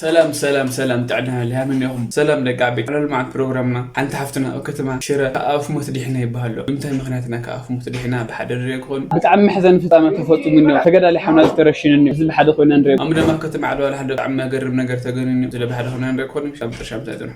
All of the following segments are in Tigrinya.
ሰላም ሰላም ሰላም፣ ጥዕና ሃልያ፣ መን ኢኹም? ሰላም ደቂ ዓበይቲ። ኣብ ልምዓት ፕሮግራምና ሓንቲ ሓፍትና ኣብ ከተማ ሽረ ካብ ኣፍ ሞት ድሒና ይበሃል ኣሎ። ብምንታይ ምኽንያትና ካብ ኣፍ ሞት ድሒና ብሓደ ንሪኦ ክኾን? ብጣዕሚ መሕዘኒ ፍጻመ ተፈጺሙ እኒኦ። ተጋዳላይ ሓውና ዝተረሽኑ እኒኦ። እዚ ብሓደ ኮይና ንሪኦ። ኣሙ ድማ ኣብ ከተማ ዓድዋ ሓደ ብጣዕሚ መገርም ነገር ተገንዩ እኒኦ። ስለ ብሓደ ኮይና ንሪኦ ክኾን? ኣብ መጨረሻ ምሳይ ጽንሑ።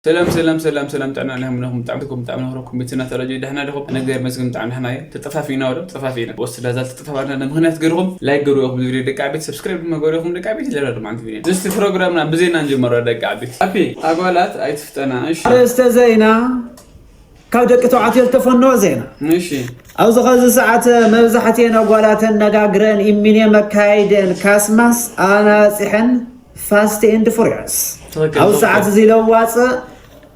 ሰላም ሰላም ሰላም ሰላም፣ ጥዕና ኣለኩም ኣለኩም? ብጣዕሚ ትኩም ብጣዕሚ ነኽረኩም ቤትና ተረጆ፣ ደህና ዲኹም? ኣነ እግዚኣብሔር ይመስገን ብጣዕሚ ደህና እየ። ተጠፋፊእና ወደ ተጠፋፊእና ወስዳ ዛል ተጠፋፋና ምኽንያት ገርኹም ላይክ ገርኹም ቪድዮ ደቂ ዓቤት፣ ሰብስክራይብ ድማ ገርኹም ደቂ ዓቤት። ለራ ድማ ቪድዮ እስቲ ፕሮግራምና ብዜና እንጀምሮ ደቂ ዓቤት። ኣፒ ኣጓላት ኣይትፍጠና። እሺ፣ ኣርእስተ ዜና። ካብ ደቂ ተባዕትዮ ዝተፈነወ ዜና። እሺ፣ ኣብዚ ኸዚ ሰዓት መብዛሕትኤን ኣጓላት ኣነጋግረን ኢሚኔ መካይደን ካስማስ ኣናጺሐን ፋስት ኤንድ ፍሪየስ ትኽክል፣ ኣብ ትኽክል። ሰዓት እዚ ለዋጽእ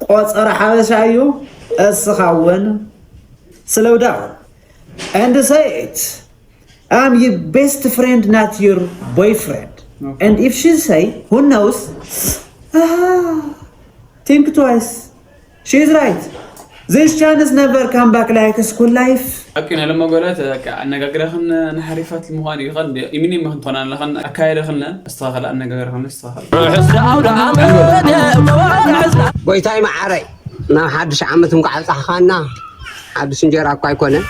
ቆጸራ ሓበሻ እዩ። እስኻ እውን slow down and say it. I'm your best friend, not your boyfriend. Okay. And if she say, who knows? Ah, think twice. She is right. This chance never come back like school life. ሓቂ ናይ ሎም ኣጓላት በቃ ኣነጋግረኽን ንሓሪፋት ምዃን እዩ። ኸን ኢሚኒ ምኽን ትኾና ኣለኽን ኣካየደኽን ኣስተኻኸል ኣነጋግረኽን ኣስተኻኸል። ርሑስ ኣውደ ዓመት ተወርሕስና። ጎይታይ መዓረይ፣ ናብ ሓድሽ ዓመት እንኳዕ ኣብጻሕኻና። ሓድሽ እንጀራ እኳ ኣይኮነን።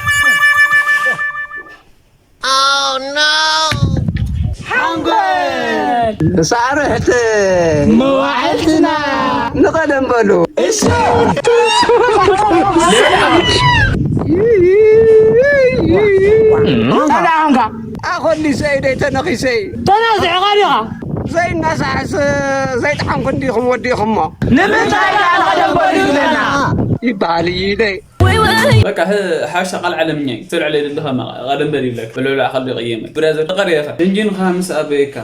ሓንጎል ሳርሕቲ መዋዕልትና ንቐደም በሉ። እሺ። ሰላምካ ኣኾሊሰይ ደይ ተነኺሰይ ተናዚዕኻ ዲኻ? ዘይናሳሕስ ዘይጠዓምኩ እንዲኹም ወዲኹሞ። ንምንታይ ደኣ ንቐደም በሉ ይብለና? ይበሃል እዩ ደይ። በቃ ህ-፣ ሓሻ ቃል ዓለምኛ እዩ። ትልዕለ ይደለኻ ማ-፣ ቀደም በል ይብለካ። ብልዕሊ ኣኸል ይቕየመ። ብራዘር፣ ተቐርየኻ። እንጂን ኻ ምስ ኣበየካ።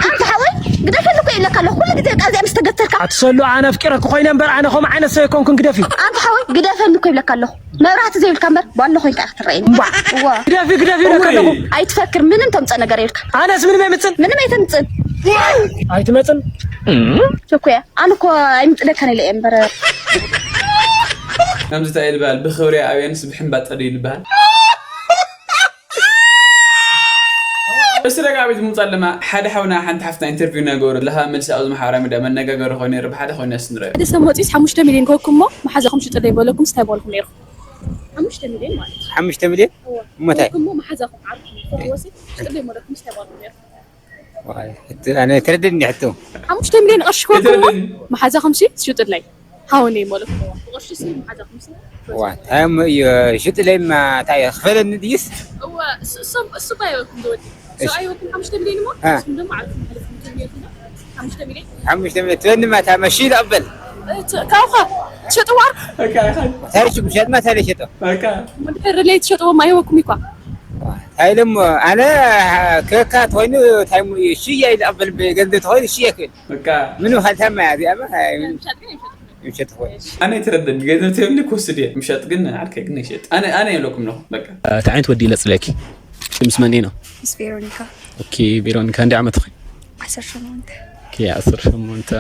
ኣንታ ሓወይ፣ ግደፈኒ እኮ ይብለካ ኣለኹ። ኩሉ ግዜ በቃ እዚኣ ምስ ተገተርካ። ኣትሰሉ፣ ኣነ ኣፍቂረኪ ኮይነ እምበር፣ ኣነ ከምኡ ዓይነት ሰብ ኣይኮንኩን፣ ግደፊ። ኣንታ ሓወይ፣ ግደፈኒ እኮ ይብለካ ኣለኹ። መብራህቲ ዘይብልካ እምበር፣ ባሎ ኮይንካ ኢኻ ትረኣየኒ። እዋ። እዋ። ግደፊ፣ ግደፊ ይብለካ እውይ። ኣለኹ። ኣይትፈክር፣ ምንም ተምጽእ ነገር የብልካ። ኣነስ ምንም ኣይምጽን። ምንም ኣይተምጽን። ኣይትመጽን። ቸኩያ፣ ኣነ እኮ ኣይምጥለካን ኢለ እየ እምበር። ከምዚ እንታይ ይልበሃል? ብኽብሪ ኣብያንስ ብሕምባ ጠደይ ይልበሃል። እስቲ ደቂ ዓበይቲ ምምጻእ ኣለና። ሓደ ሓውና ሓንቲ ሓፍትና ኢንተርቪው እናገበሩ ለኻ መልሲ ኣብዚ ማሕበራዊ ሚድያ መነጋገሪ ኮይኑ ነይሩ። ብሓደ ኮይኑ እስቲ ንረዮ። ሓደ ሰብ መጺኡስ ሓሙሽተ ሚልዮን ክህበኩም እሞ መሓዛኹም ሽጥለይ በለኩም እንታይ በልኩም ነይሩ? ሓሙሽተ ሚልዮን ማለት እዩ። ሓሙሽተ ሚልዮን? እወ። እሞ እንታይ? ክህበኩም እሞ መሓዛኹም ዓርኩም ፈትወሲ ሽጥለይ በለኩም እንታይ በልኩም ነይሩ? ዋይ፣ ሕቶ፣ ኣነ ተረደኒ ሕቶ። ሓሙሽተ ሚልዮን ቅርሺ ክህበኩም እሞ ኣይተረደኒ። መሓዛኹም ሲ ሽጥለይ። ሃወነይ ማለት ነው። ብቕርሺ ሲ መሓዛኹም ሲ ዋ፣ እንታይ እሞ እዩ ሽጥለይማ፣ እንታይ ክፈለኒ ድዩስ? እወ፣ እሱ፣ እሱ፣ እሱ እኮ ኣይበልኩም ዝወዲ። እሱ እሺ። ኣይበልኩም ሓሙሽተ ሚልዮን እሞ፣ አ። እሱም ድማ ዓርኩም ሕልፍኩም ትልሚልኩም ዶ? ሓሙሽተ ሚልዮን? ሓሙሽተ ሚልዮን ትበኒ ማታ መሺ ይቕበል። እ፣ ት-፣ ካብኻ ትሸጥዎ ዓርኩ? በቃ፣ ይኸን። ታሪክ ምሸጥ ማታ ለሸጠ። በቃ። ወዲ ሕሪ ለይ ትሸጥዎ ማይወኩም ይኳ። ዋ፣ እንታይ ኢለ እሞ፣ ኣነ ክበካ ተኾይኑ፣ እንታይ እሞ፣ ሽያ ኢለ ኣበል ገንዘብ ተኾይኑ ሽያ ክብል። በቃ። ምንም ሀብታም እያ እዚኣ፣ ባ-፣ ኣይ፣ ምንም ምሸጥ ግን ኣይሸጥን። ምሸጥ ኾይኑ። ኣነ ኣይትረደኒ፣ ገንዘብ ተይብኒ ክወስድ እየ። ምሸጥ ግን ዓርከይ ግን ኣይሸጥ። ኣነ፣ ኣነ የለኩም ኣለኹ፣ በቃ። እ፣ እንታይ ዓይነት ወዲ ይለጽለኪ? ምስ መን ነው? ምስ ቬሮኒካ። ኦኬ፣ ቬሮኒካ፣ እንደ ዓመት ኾይ? ዓሰርተ ሸሞንተ። ኦኬ፣ ዓሰርተ ሸሞንተ።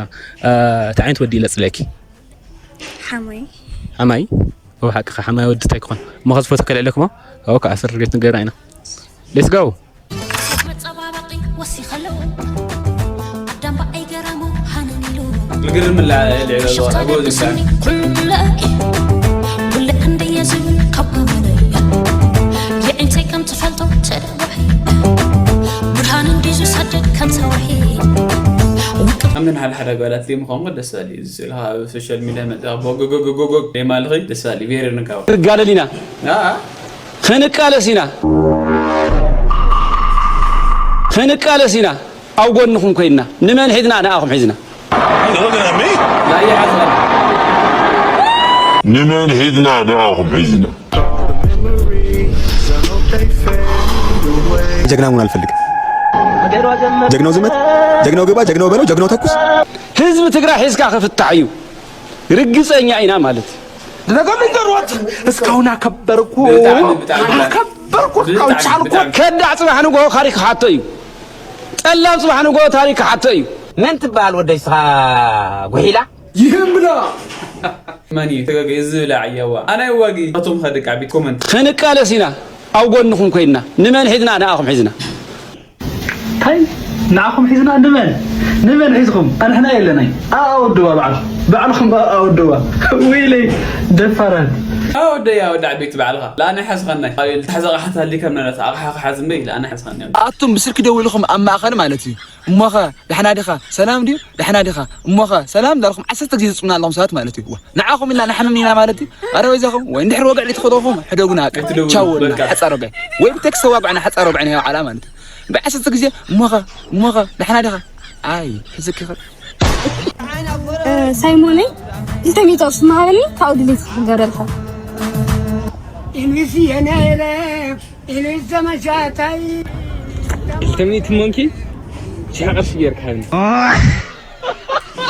እ፣ እንታይ ዓይነት ወዲ ይለጽለኪ? ሓማይ። ሓማይ? ኣብ ሓቅኻ ሓማይ ወዲ እንታይ ክኾን? እሞ ከዚ ፎቶ ከልዕለክሞ? ኣብኡ ከዓ ኣስር ርጌት ንገርና ኢና። ሌትስ ጎ! መጸባበቒ ወሲኸለዉ። ኣዳም በኣይ ገራሙ ሃነን ኢሉ። ዝገርም ላ-፣ ልዕሊ ሽፍታ ኣጎ ደቂ ዝብላዕ። ስኒ ኩለ። ኩለ ክንደየ ዝብል ካብ ኣመነ። የዒንተይ ከም ትፈልጦ ተደዋሒ። ብርሃን እንዲ ዝሰድድ ከም ጸዋሒ። ውቅብ ኣምን ሓደ ሓደ ጓላት ደይ ምዃንኩ ደስ በሊ። እዚ ስእልኻ ኣብ ሶሻል ሚድያ መጺኻ ቦጎጎጎጎጎ ደይ ማልኺ ደስ በሊ። ቬሪ ንካው። ንጋደል ኢና። ኣኣ። ክንቃለስ ኢና። ክንቃለስ ኢና። ኣብ ጎንኹም ኮይንና። ንመን ሒዝና? ንኣኹም ሒዝና። You looking at me? ላየ ሓዝና። ንመን ሒዝና? ንኣኹም ሒዝና። ጀግና መሆን አልፈልግም። ጀግናው ዝመት፣ ጀግናው ግባ፣ ጀግናው በለው፣ ጀግናው ተኩስ። ህዝቢ ትግራይ ሒዝካ ክፍታሕ እዩ። ርግጸኛ ኢና ማለት እዩ። ነገር ልንገሮት፣ እስካሁን አከበርኩ፣ ብጣዕሚ፣ ብጣዕሚ፣ ብጣዕሚ። አከበርኩ፣ እስካሁን ብጣዕሚ፣ ቻልኩ። ብጣዕሚ። ከዳዕ ጽባሕ ንግሆ ታሪክ ክሓቶ እዩ። ጠላም ጽባሕ ንግሆ ታሪክ ክሓቶ እዩ። መን ትበሃል ወደይ እስኻ ጉሒላ? ይህም ብላ። መን እዩ ተጋጊ? እዚ ብላ ዕያዋ። ኣነ ይዋጊ። ኣቶም ኸደቃ ቤት ኮመንት። ክንቃለስ ኢና። ኣብ ጎንኹም ኮይንና። ንመን ሒዝና? ንኣኹም ሒዝና። ታይ ንዓኹም ሒዝና ንመን ንመን ሒዝኹም ኣንሕና የለናይ ኣኣወድዋ ባዕልኹም ባዕልኹም ኣኣወድዋ። ወይለይ ደፋራት። ኣወደይ ኣወደ ዓበይቲ ባዕልኻ ለኣና ሓዝኻናይ ልታሕዘ ኣቕሓ ተሃሊካ ምናልባት ኣቕሓ ክሓዝ እምበይ ለኣና ሓዝኻናይ። ኣቱም ብስልኪ ደዊልኹም ኣብ ማእኸል ማለት እዩ። እሞኸ ዳሕና ዲኻ ሰላም ድዩ ዳሕና ዲኻ እሞኸ ሰላም እንዳልኩም ዓሰርተ ግዜ ዝፅምና ኣለኹም ሰባት ማለት እዩ። ንዓኹም ኢልና ንሓንን ኢና ማለት እዩ። ኣረ በይዛኹም ወይ እንድሕር ወግዕ ልትኸደኹም ሕደጉና። ቻው ወልና ሓፃር ወግዕ ወይ ብቴክስት ተዋግዕና ሓፃር ወግዕና ያው ዓላ ማለት እዩ። ብዓሰርተ ግዜ እሞኸ እሞኸ ዳሕና ዲኻ ኣይ ሕዝኪኸ ሳይሞነይ ክልተ ሚእቲ ቅርሺ መሃበኒ ካብኡ ድሌት ክገብረልካ። ኢሉስ የነረ ኢሉስ ዘመሻታይ ክልተ ሚእቲ ሞንኪ ሽሕ ቅርሺ ጌርካ ሃብኒ።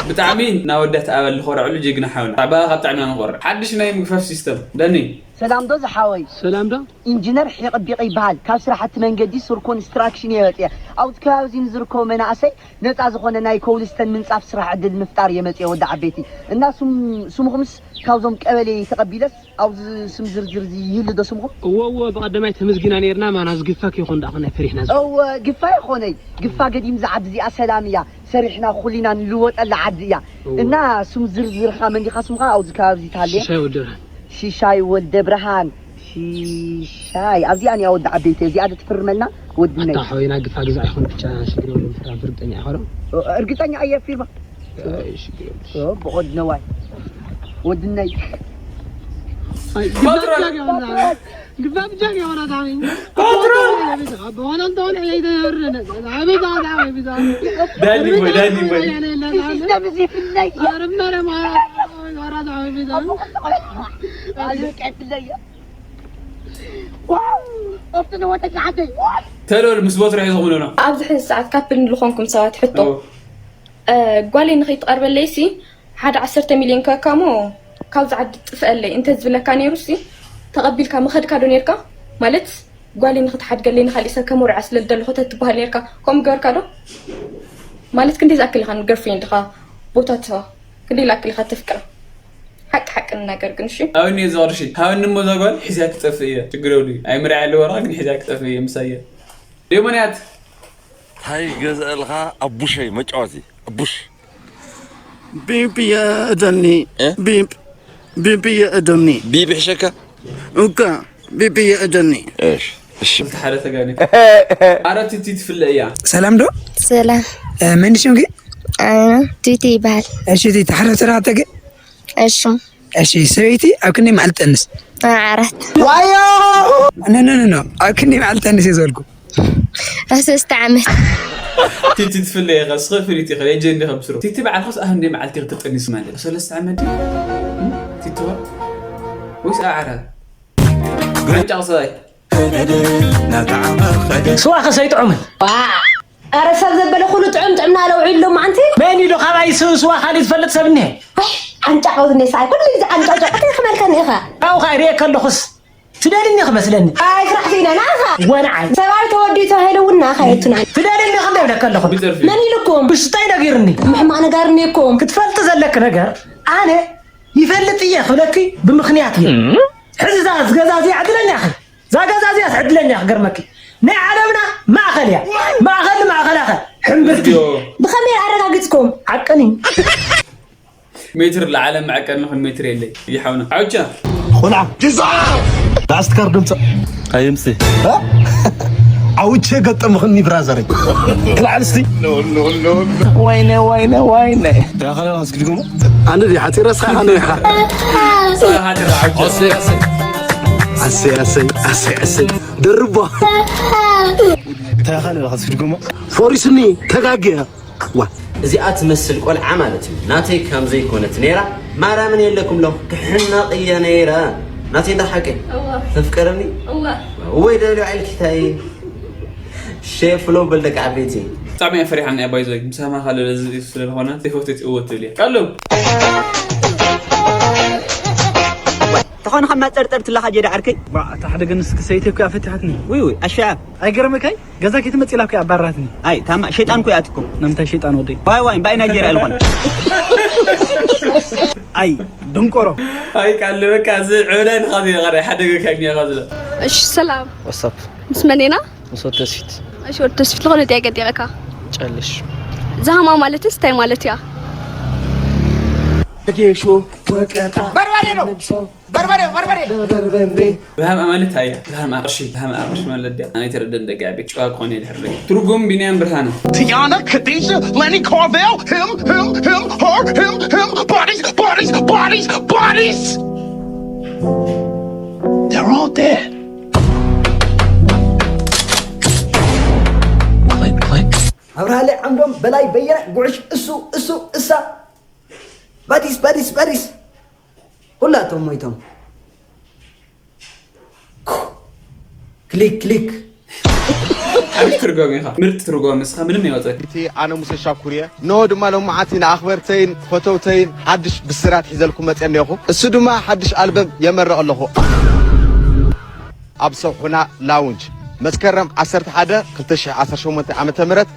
ብጣዕሚ ናወዳት ኣበል ንኾርዐሉ ጀግና ሓውና። ብኣኻ ብጣዕሚ ኢና ንኾርዕ። ሓድሽ ናይ ምግፋፍ ሲስተም ደኒ። ሰላም ዶ ዝሓወይ? ሰላም ዶ? ኢንጂነር ሒቕ ቢቕ ይበሃል። ካብ ስራሕቲ መንገዲ ሱር ኮንስትራክሽን እየ መፅየ። ኣብዚ ከባቢ እዚ ንዝርከቡ መናእሰይ ነፃ ዝኾነ ናይ ኮብልስተን ምንፃፍ ስራሕ ዕድል ምፍጣር እየ መፅየ ወዲ ዓበይቲ። እና ስም ስምኹምስ ካብዞም ቀበሌ ተቐቢለስ ኣብዚ ስም ዝርዝር እዚ ይህሉ ዶ ስምኹም? እወ እወ ብቐደማይ ተመዝጊና ነይርና ማና ዝግፋ ከይኾን ደኣ ኾናይ ፈሪሕና እዚ። እወ ግፋ ይኾነይ ግፋ ገዲም ዝዓዲ እዚኣ ሰላም እያ። ሰሪሕና ኩሊና ንልወጠላ ዓዲ እያ። እና ስም ዝርዝርኻ መን ዲኻ ስምኻ ኣብዚ ከባቢ እዚ ትሃልየ? ሽሻይ ወዲ ብርሃን። ሽሻይ ወልደ ብርሃን ሽሻይ ኣብዚኣ ንያ ወዲ ዓበይቲ እዚኣ ዶ ትፍርመልና ወድነይ ኣታ ሓወይና ግፋ ግዛዕ ይኹን ብቻ ሽግር የብሉን ፍርም ርግጠኛ ኢኻ ዶ እርግጠኛ እየ ፊርማ ኣይ ሽግር የብሉን ብቆድ ነዋይ ወድነይ ግፋ ብቻ ገበና ታሚ ዳኒ ቦይ ዳኒ ቦይ ተሎል ምስ ቦትሮ ሒዝኹም ዶ ኣብዚ ሕዚ ሰዓት ካፕል ንልኾንኩም ሰባት ሕቶ ጓለይ ንኸይትቐርበለይሲ ሓደ ዓሰርተ ሚልዮን ከካሞ ካብዚ ዓዲ ጥፍአለይ እንተዝብለካ ነይሩሲ ተቐቢልካ ምኸድካ ዶ ነይርካ ማለት ጓለይ ንኽትሓድገለይ ንኻሊእ ሰብ ከመርዓ ስለ ዝደለኹ ተትበሃል ነይርካ ከምኡ ገበርካ ዶ ማለት ክንደይ ዝኣክል ኢኻ ንገርፍሬንድኻ ቦታ ትህባ ክንደይ ዝኣክል ኢኻ ተፍቅራ ሓቂ ሓቂ ንናገር ግን እሺ ሃብኒ እዛ ቅርሺ ሃብኒ እሞ እዛ ጓል ሒዝያ ክጠፍእ እየ ችግር የብሉ ኣይምርዓ ኣለዎ ግን ሒዝያ ክጠፍእ እየ ምሳየ ደሞንያት ታይ ገዝአልኻ ኣቡሸይ መጫወቲ ኣቡሽ ቢምፕ የእደኒ ቢምፕ ቢምፕ የእደኒ ቢብ ይሕሸካ እካ ቢምፕ የእደኒ እሺ እሺ ሓደ ተጋኒ ኣረ ቲቲ ትፍለ እያ ሰላም ዶ ሰላም መን ሽምኪ ቲቲ ይበሃል እሺ ቲቲ ሓደ ስራሕተኪ እሺ እሺ ሰበይቲ ኣብ ክንደይ መዓልቲ ጠንስ ኣራት ዋዮ ኖ ኖ ኖ ኣብ ክንደይ መዓልቲ ጠንስ እየ ዝበልኩ ኣብ ሰለስተ ዓመት ቲቲ ትፍለ ኢኻ እስኸ ፍሪት ኢኻ ኤጀንዲ ከም ስሩ ቲቲ በዓልካስ ኣብ ክንደይ መዓልቲ ክትጠንስ ማለት ኣብ ሰለስተ ዓመት ድዩ ቲቲ ወይስ ኣብ ዓራት ዓንጫቕ ሰብኣይ ስዋ ከሰይጥዑምን ኣረ ሰብ ዘበለ ኩሉ ጥዑም ጥዕና ለውዒሉ ሎማዓንቲ መን ኢሉ ካባይ ስእስዋ ካሊእ ዝፈልጥ ሰብ እኒሀ ኣንጫ ቀውዝኔ ሰዓይ ኩሉ ግዜ ኣንጫውጫ ኣቲ ክመልከኒ ኢኻ ካብኡ ከዓ ሪኤ ከለኹስ ትደልኒ ክመስለኒ ኣይ ስራሕ ስኢነ ናኻ ወንዓይ ሰብኣይ ተወዲኡ ተባሂለ እውን ናኻ የቱና ትደልኒ ክንደብለ ከለኹ መን ኢልኩም ብስታይ ነጊርኒ ሕማቕ ነጋርኒ እኮ ክትፈልጢ ዘለኪ ነገር ኣነ ይፈልጥ እየ ክብለኪ ብምኽንያት እየ ሕዚ እዛ ዝገዛ እዚኣ ዕድለኛ ኢኺ እዛ ገዛ እዚኣስ ዕድለኛ ክገርመኪ ናይ ዓለምና ማእኸል እያ ማእኸል ንማእኸላ ኸ ሕምብርቲ ብኸመይ ኣረጋግፅኩም ዓቅኒ ሜትር ለዓለም መዐቀኒ ኹን ሜትር የለይ ይሓውና ዓውቻ ኹልዓ ዳስትካር ድምፂ ኣይምሲ ዓውቼ ገጠምኽኒ ብራዘረይ ክልዓል እስቲ ወይነ ወይነ ወይነ ኣነ ሓፂረ ስኻ ኣነ ኢኻ ኣሰይ ኣሰይ ኣሰይ ኣሰይ ኣሰይ ደርባ እንታይ ኻልእ ኢኻ ዝድግሞ ፎሪስኒ ተጋግያ ዋ እዚኣ ትመስል ቆልዓ ማለት እዩ ናተይ ከም ዘይኮነት ነይራ ማርያምን የለኩም ሎም ክሕነቕ እየ ነይረ ናተይ እንዳ ሓቀይ ተፍቀረኒ ወይ ደልዮ ዓይልኪታይ ሼፍ ሎም በል ደቂ ዓበይቲ ብጣዕሚ እያ ፈሪሓኒ እያ ባይዞይ ምሳማ ካለ ስለዝኾነ ዘይፈትት እወ ትብል እያ ቃሎም ተኾነ ካብ ማፀርጠር ትለኻ ጀዳ ዓርከይ እታ ሓደ ግን ንስኪ ሰይቲ እኮ ኣፈቲሓትኒ ውይ ውይ ኣሻ ኣይገረመካይ ገዛ ከይትመፅእ ኢላ እኮ ኣባራትኒ ኣይ ታማ ሸይጣን እኮ ያትኩም ንምንታይ ሸይጣን ወደይ ዋይ ዋይ ባይ ናይጀርያ ልኾነ ኣይ ድንቆሮ ኣይ ቃል በቃ እዚ ዕብዳይ ንኻ ዚ ቃል ሓደ ገካኛ ኻ ዝለ እሺ ሰላም። ወሳፕ ምስ መን ኢና? ምስ ወዲ ተስፊት እሺ ወዲ ተስፊት ዝኾነ ጥያቄ ጠይቀካ። ጨልሽ ዛህማ ማለትስ እንታይ ማለት እያ? ጌሾ ወቀጣ በርበሬ ነው። ለምሰው በርበሬ በርበሬ በርበሬ ብሃም ኣማልት ኣያ ብሃም ኣቕርሺ ብሃም ኣቕርሺ ማለት ድያ ኣነ ተረደ ደቂ ዓቢ ጭዋ ክኾነ ይድሕር ደቂ ትርጉም ቢንያም ብርሃነ Tiana, Khadijah, Lenny Carvel, him, him, him, her, him, him, bodies, bodies, bodies, bodies. They're all dead. Click, click. ኣብርሃለ ዓምዶም በላይ በየነ ጉዕሽ እሱ እሱ እሳ ባዲስ ባዲስ ባዲስ ኩላቶም ሞይቶም ክሊክ ክሊክ ሓንቲ ትርጓም ኢኻ ምርጥ ትርጓም ንስኻ ምንም ይወፀ እቲ ኣነ ሙሴ ሻኩር እየ። እንሆ ድማ ሎማዓቲ ንኣኽበርተይን ፈተውተይን ሓድሽ ብስራት ሒዘልኩም መፅየ እኒኹ። እሱ ድማ ሓድሽ ኣልበም የመርቕ ኣለኹ። ኣብ ሰብሑና ላውንጅ መስከረም ዓሰርተ ሓደ ክልተ ሽሕ ዓሰርተ ሸሞንተ ዓመተ ምህረት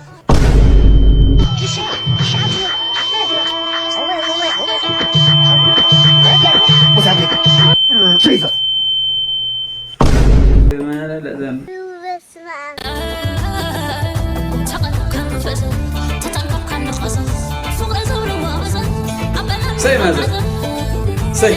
ሰይ ማዘር ሰይ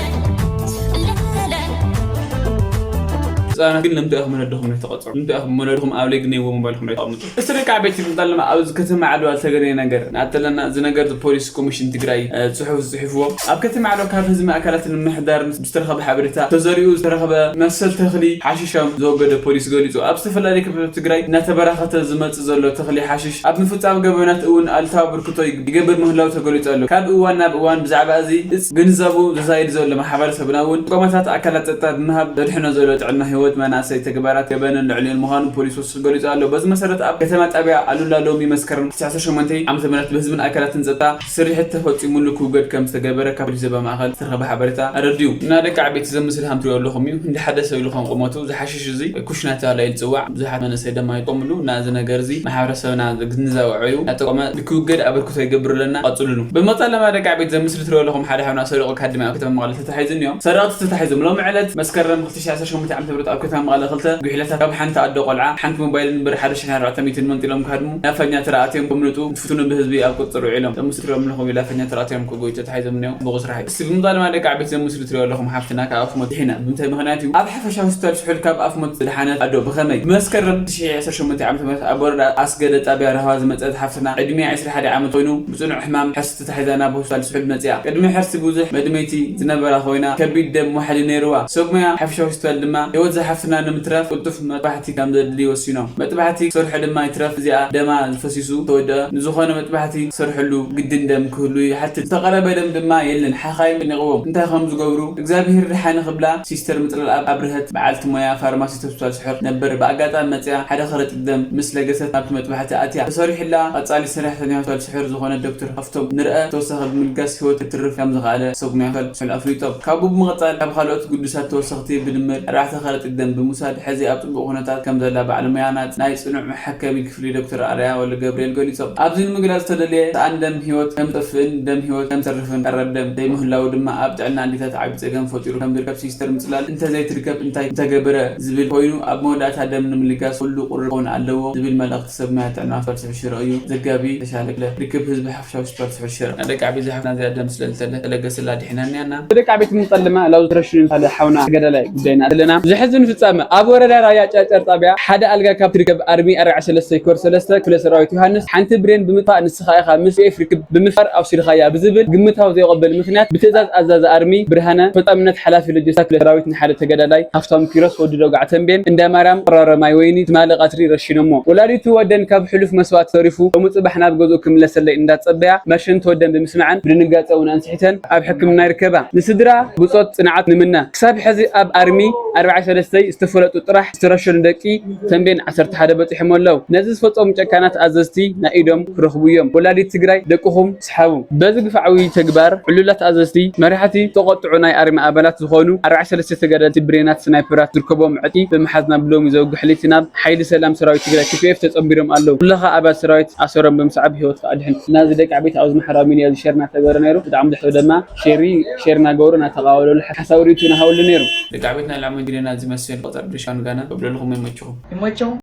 ህፃናት ግን ንምንታይ ኢኹም ወለድኹም ናይ ተቐፅዑ? ንምንታይ ኢኹም ወለድኹም ኣብ ለይግነይዎ ሞባይልኩም ናይ ተቐምጡ? እስቲ ደቂ ዓበይቲ ክንጣለማ ኣብዚ ከተማ ዓድዋ ዝተገነየ ነገር ንኣተለና እዚ ነገር ፖሊስ ኮሚሽን ትግራይ እ፣ ፅሑፍ ዝፅሕፍዎ ኣብ ከተማ ዓድዋ ካብ ህዝቢ ኣካላት ንምሕዳር ዝተረኸበ ሓበሬታ ተዘሪኡ ዝተረኸበ መሰል ተኽሊ ሓሽሻም ዘወገደ ፖሊስ ገሊፁ። ኣብ ዝተፈላለዩ ከባቢ ትግራይ እናተበራኸተ ዝመፅእ ዘሎ ተኽሊ ሓሽሽ ኣብ ምፍፃም ገበናት እውን ኣሉታዊ ኣበርክቶ ይገብር ምህላው ተገሊፁ ኣሎ። ካብ እዋን ናብ እዋን ብዛዕባ እዚ እፅ ግንዛቡ ዘዛይድ ዘሎ ማሕበረሰብና እውን ጥቆማታት ኣካላት ጸጥታ ብምሃብ ዘድሕኖ ዘሎ ጥዕና ህይወት መናእሰይ ተግባራት ገበንን ልዕሊኡን ምዃኑ ፖሊስ ወሲኹ ገሊጹ ኣሎ። በዚ መሰረት ኣብ ከተማ ጣብያ ኣሉላ ሎሚ መስከረም ዓሰርተ ሸሞንተ ዓመተ ምህረት ብህዝብን ኣካላትን ጸጥታ ስርሒት ተፈጺሙሉ ክውገድ ከም ዝተገበረ ካብ ፖሊስ ዞባ ማእኸል ዝተረኸበ ሓበሬታ ኣረዲኡ። እና ደቂ ዓበይቲ ዘምስል ሃምትሪኦ ኣለኹም እዩ። እንዲ ሓደ ሰብ ኢሉ ከም ቁመቱ ዝሓሽሽ እዚ ኩሽና ተባሂሉ ዝጽዋዕ ብዙሓት መንእሰይ ደማ ይጥቀምሉ። እና እዚ ነገር እዚ ማሕበረሰብና ግንዛበ ኣዕብዩ እናጠቆመ ንክውገድ ኣበርክቶ ይገብር ኣለና። ቀጽሉሉ። ብምቕጻል ድማ ደቂ ዓበይቲ ዘምስል ትሪኦ ኣለኹም ሓደ ሓውና ሰሪቑ ካድሚ ኣብ ከተማ መቐለ ተታሒዙ እኒኦ። ሰረቕቲ ተታሒዞም። ሎሚ ዕለት መስከረም ክልተ ሺሕ ዓሰርተ ሸሞንተ ዓመተ ምህረት ኣብ ከተማ መቐለ ክልተ ጉሒላታት ካብ ሓንቲ ኣዶ ቆልዓ ሓንቲ ሞባይልን ብር ሓደ ሽሕን ኣርባዕተ ሚእትን መንጢሎም ክሃድሙ ላፈኛ ተራእትዮም ከምልጡ እንትፍትኑ ብህዝቢ ኣብ ቁጽጽር ውዒሎም። ዘምስል ትሪኦም ኣለኹም ላፈኛ ተራእትዮም ክጎዩ ተታሒዞም እኒኦ። ብቑ ስራሕ እዩ። እስቲ ብምቕጻል ድማ ደቂ ዓበይቲ ዘምስል ትሪኦ ኣለኹም ሓፍትና ካብ ኣፍ ሞት ድሒና። ብምንታይ ምኽንያት እዩ? ኣብ ሓፈሻዊ ሆስፒታል ስሑል ካብ ኣፍ ሞት ዝደሓነት ኣዶ ብኸመይ? ብመስከረም ክልተ ሺሕ ዓሰርተ ሸሞንተ ዓመተ ምህረት ኣብ ወረዳ ኣስገደ ጣብያ ራህዋ ዝመጸት ሓፍትና ዕድሚኣ ዕስራ ሓደ ዓመት ኮይኑ ብጽኑዕ ሕማም ሕርሲ ተታሒዛ ናብ ሆስፒታል ስሑል መጺኣ። ቅድሚ ሕርሲ ብዙሕ መድመይቲ ዝነበራ ኮይና ከቢድ ደም ዋሕዲ ነይርዋ። ሰብ ሞያ ሓፈሻዊ ሆስፒታል ድማ ህይወት እዛ ሓፍትና ንምትራፍ ቅልጡፍ መጥባሕቲ ከም ዘድሊ ወሲኖም። መጥባሕቲ ክሰርሖ ድማ ይትረፍ እዚኣ ደማ ዝፈሲሱ ተወደኣ ንዝኾነ መጥባሕቲ ክሰርሐሉ ግድን ደም ክህሉ ይሓትት። ዝተቐረበ ደም ድማ የለን። ሓኻይም ጨኒቕዎም እንታይ ከም ዝገብሩ እግዚኣብሄር ደሓነ ክብላ ሲስተር ምጽላል ኣብ ኣብርሀት በዓልቲ ሞያ ፋርማሲስት ሆስፒታል ስሑል ነበር ብኣጋጣሚ መጽያ ሓደ ከረጢት ደም ምስ ለገሰት ናብቲ መጥባሕቲ ኣትያ ተሰሪሑላ። ቀጻሊ ሰራሕተኛ ሆስፒታል ስሑል ዝኾነ ዶክተር ሃፍቶም ንርአ ተወሳኺ ብምልጋስ ህይወት ክትርፍ ከም ዝኸኣለ ሰብ ሞያ ሆስፒታል ስሑል ኣፍሊጦም። ካብኡ ብምቕጻል ካብ ካልኦት ግዱሳት ተወሰኽቲ ብድምር ኣርባዕተ ከረጢት ደም ብምውሳድ ሕዚ ኣብ ጽቡቕ ኩነታት ከም ዘላ በዓል ሞያና ናይ ጽኑዕ መሐከሚ ክፍሊ ዶክተር ኣርኣያ ወልደገብርኤል ገሊጾም። ኣብዚ ንምግላጽ ዝተደልየ ሰኣን ደም ህይወት ከም ዝጠፍእን ደም ህይወት ከም ዝተርፍን ቀረብ ደም ዘይምህላዉ ድማ ኣብ ጥዕና ኣዴታት ዓቢ ጸገም ፈጢሩ ከም ዝርከብ ሲስተር ምጽላል እንተዘይትርከብ እንታይ ምተገበረ ዝብል ኮይኑ ኣብ መወዳእታ ደም ንምልጋስ ኩሉ ቁሩብ ክኸውን ኣለዎ ዝብል መልእኽቲ ሰብ ሞያ ጥዕና ሆስፒታል ስሑል ሽረ እዩ። ዘጋቢ ተሻለ ክፍለ ርክብ ህዝቢ ሓፈሻዊ ሆስፒታል ስሑል ሽረ። ደቂ ዓበይቲ ዝሓፍና እዚኣ ደም ስለ ዝተለ ተለገስላ ድሒና እኒኣና። ደቂ ዓበይቲ ምንጠልማ ላው ዝረሽኑ ሓደ ሓውና ተጋዳላይ ጉዳይና ኣለና። ዘሕዝን ፍጻመ ኣብ ወረዳ ራያ ጨርጨር ጣብያ ሓደ ኣልጋ ካብ ትርከብ ኣርሚ ኣርባዕተ ሰለስተ ኮር ሰለስተ ክፍለ ሰራዊት ዮሃንስ ሓንቲ ብሬን ብምጥፋእ ንስኻ ኢኻ ምስ ዩኤፍ ርክብ ብምፍጣር ኣውሲድኻያ ብዝብል ግምታዊ ዘይቕበል ምኽንያት ብትእዛዝ ኣዛዚ ኣርሚ ብርሃነ ፈጻምነት ሓላፊ ሎጂስቲክስ ክፍለ ሰራዊት ንሓደ ተጋዳላይ ሃፍታሙ ኪሮስ ወዲ ዶጋዕ ተንቤን እንዳ ማርያም ቆራረ ማይ ወይኒ ትማሊ ቀትሪ ረሺኖሞ። ወላዲቱ ወደን ካብ ሕሉፍ መስዋእቲ ተሪፉ ሎሚ ጽባሕ ናብ ገዝኡ ክምለሰለይ እንዳጸበያ መርሸንቲ ወደን ብምስማዐን ብድንጋጸ እውን ኣንስሒተን ኣብ ሕክምና ይርከባ። ንስድራ ብጾት ጽንዓት ንምነ። ክሳብ ሕዚ ኣብ ኣርሚ ኣርባዕተ ሰለስተ ዝተፈለጡ ጥራሕ ዝተረሸኑ ደቂ ተንቤን ዓሰርተ ሓደ በጺሖም ኣለዉ። ነዚ ዝፈጸሙ ጨካናት ኣዘዝቲ ናይ ኢዶም ክረኽቡ እዮም። ወላዲት ትግራይ ደቅኹም ስሓቡ። በዚ ግፍዓዊ ተግባር ዕሉላት ኣዘዝቲ መራሕቲ ዝተቖጥዑ ናይ ኣርሚ ኣባላት ዝኾኑ ኣርባዕተ ሰለስተ ተጋደልቲ ብሬናት ስናይፐራት ዝርከቦም ዕጥቂ ብምሓዝ ናብ ሎሚ ዘውግሕ ለይቲ ናብ ሓይሊ ሰላም ሰራዊት ትግራይ ቲ ፒ ኤፍ ተጸንቢሮም ኣለዉ። ኩልኻ ኣባል ሰራዊት ኣሰሮም ብምስዓብ ህይወትካ ኣድሕን። ናዚ ደቂ ዓበይቲ ኣብዚ ማሕበራዊ ሚድያ እዚ ሸር እናተገበረ ነይሩ። ብጣዕሚ ብዙሕ ሰብ ድማ ሼሪ ሼር እናገበሩ እናተቓወለሉ ሓሳብ ርእይቶ እናሃበሉ ነይሩ። ደቂ ዓበይትና ላዕሊ መንገድና እዚ ስል ቁጥር ብሻን ጋና ብለልኹም ይመችኹም። ይመቸኹም።